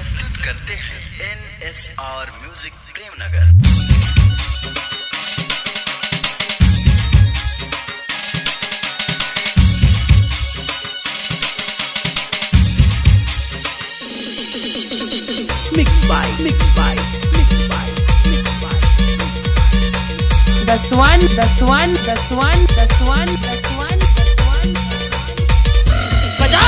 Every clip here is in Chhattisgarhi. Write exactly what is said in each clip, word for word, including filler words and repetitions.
प्रस्तुत करते हैं N S R music Premnagar. Mix by, mix by, mix by, mix by. Daswan, Daswan, Daswan, Daswan, Daswan, Daswan. बजा।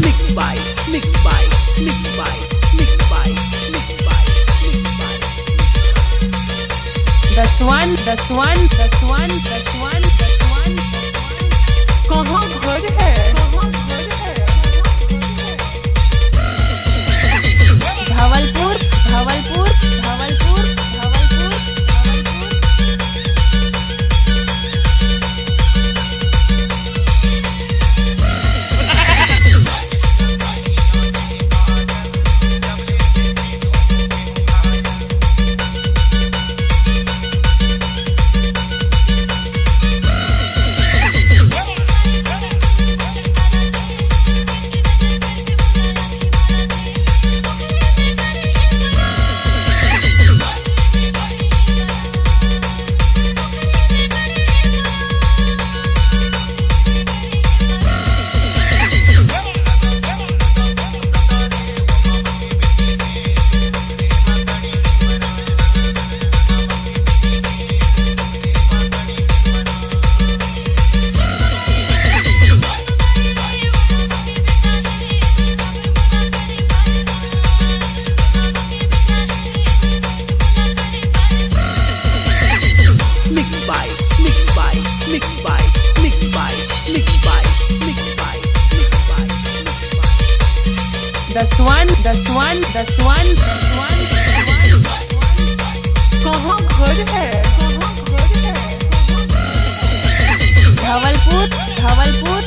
Mix by, mix by, mix by, mix by, mix by, mix by. Daswan, Daswan, Daswan, Daswan, Daswan. कहाँ घर है? कहाँ घर है? Dhawalpur, Dhawalpur, Dhawalpur, Dhawalpur, Dhawalpur. Mix by, mix by, mix by, mix by, mix by, mix by, mix by, mix by. Daswan, Daswan, Daswan, Daswan, Daswan. कहाँ घर है? कहाँ घर है? धवलपुर, धवलपुर,